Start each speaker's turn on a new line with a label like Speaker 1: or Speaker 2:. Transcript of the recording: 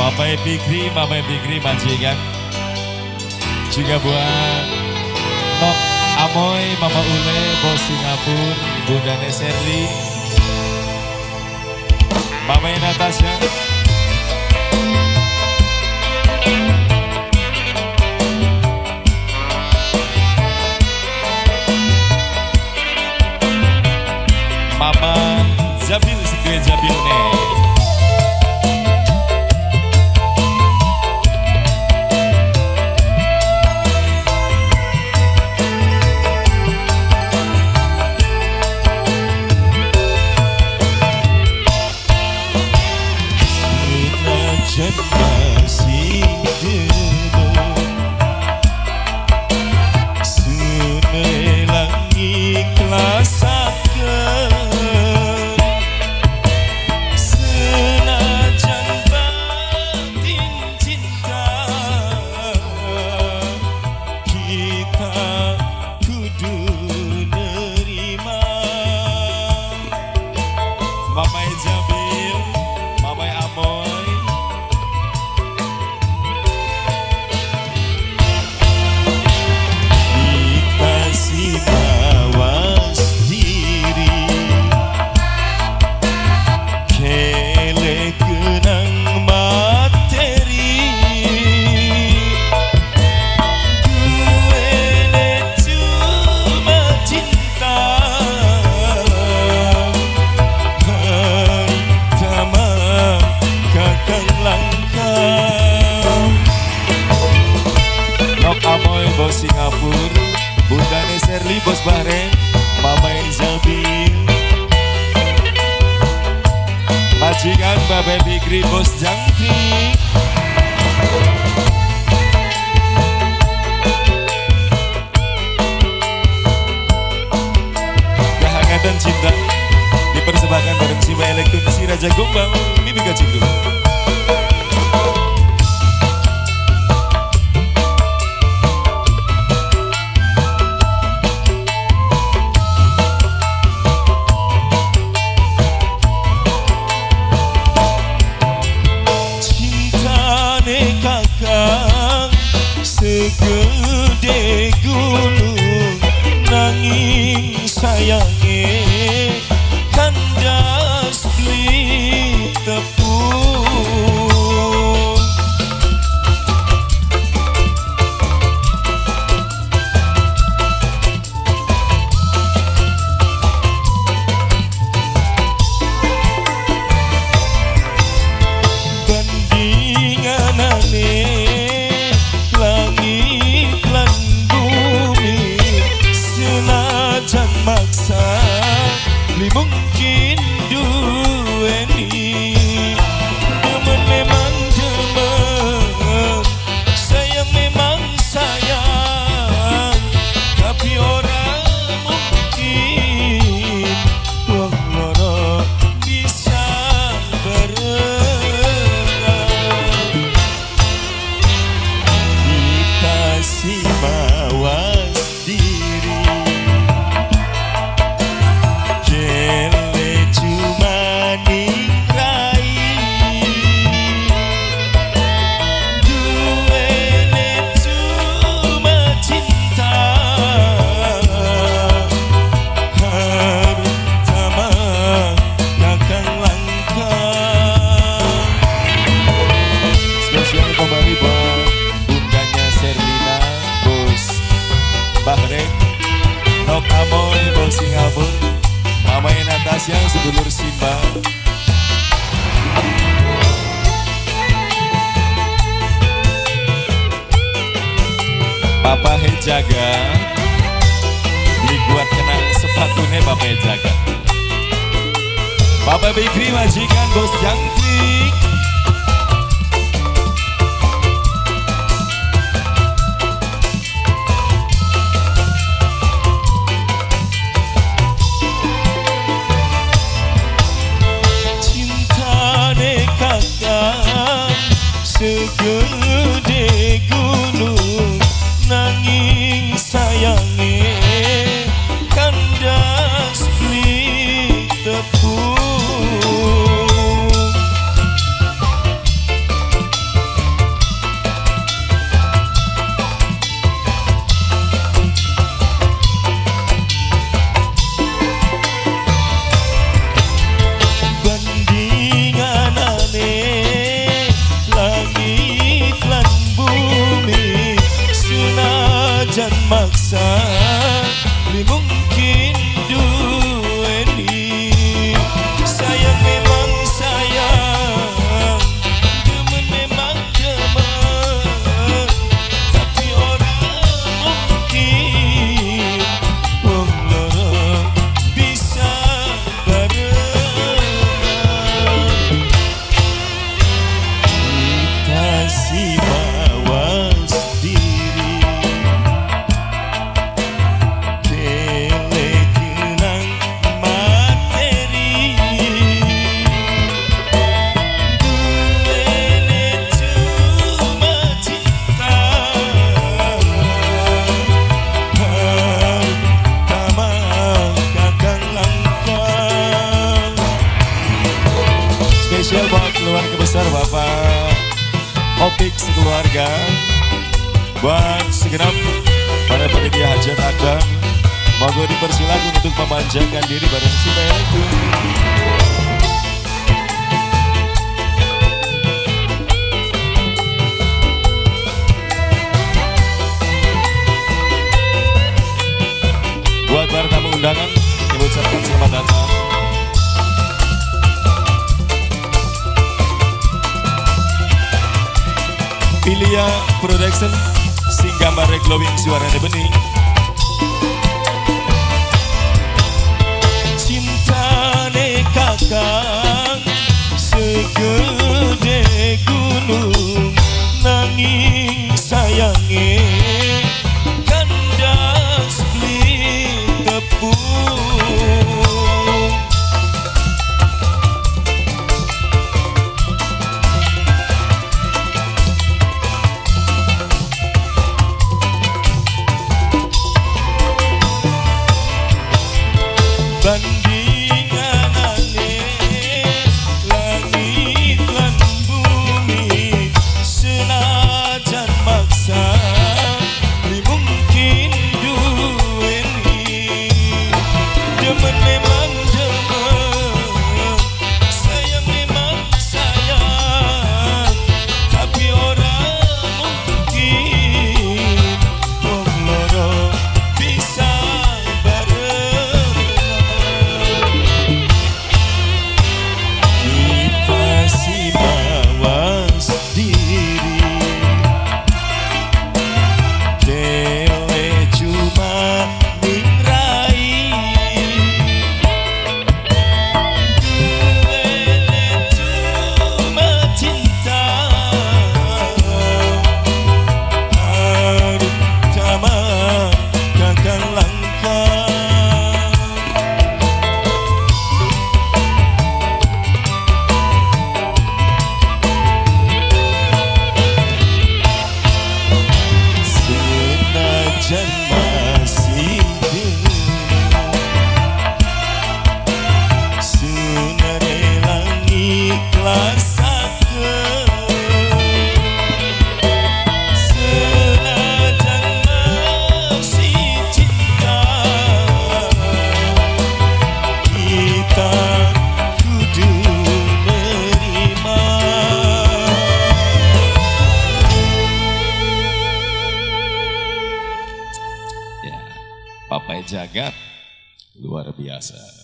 Speaker 1: Papa Fikri, Mama Fikri majikan. Juga buat Nok Amoy, Mama Ule, Bos Singapura, Bunda Neserli, Mama Natasha. Mama Zabil, Sikwe Zabil nih. Mama Jabil, Mama Amoy, kita si mawas diri, kele kenang materi, duwene cuma cinta. Nok Amoy Bos Singapura, Bunda Neserli Bos Bahrain, Mama Zabil, majikan Bapak Fikri Bos Jangkrik. Kehangatan cinta dipersembahkan bareng Simba Elektron si Raja Gombang, Mimi Gacindu. Segede gunung nanging sayange kandas beli tepung. Bandinganane langit lan bumi, senajan maksa li mungkin duweni. Demen memang demen, sayang memang sayang, tapi ora mungkin wong loro bisa barengan. Si mawas diri, jele cuma ningrai, duwene cuma cinta, harta mah kakang langka. Spesial kembali buat bundanya Serlina, Bos Bahrain, Nok Amoy, Bos Singapura, Mama Natasha, sedulur Simba. Papa Hejaga, beli buat kena sepatunya Papa Hejaga. Papa Fikri majikan Bos Jangkrik. Segede gunung nanging sayange kandas beli tepung. Spesial buat keluarga besar Bapak Opik sekeluarga, buat segenap para panitia hajat Akang, monggo dipersilakan untuk memanjakan diri bareng si Elektro. Buat para tamu undangan, ibu ucapkan selamat datang. Pilia Production, sing gambare glowing suarane bening. Cintane kakang segede gunung, nanging sayange kandas beli tepung. Bandinganane langit lan bumi, senajan maksa li mungkin duweni. Demen memang demen, sayang memang sayang, tapi ora mungkin wong loro bisa bareng. Kita si mawas diri, dewe cuma ning rai, duwene cuma cinta, harum zaman kakang langka. Senajan masih demen, sunarelang ikhlasaken. Senajan masih cinta, kita kudu nerima. Ya, Papai Jagat luar biasa.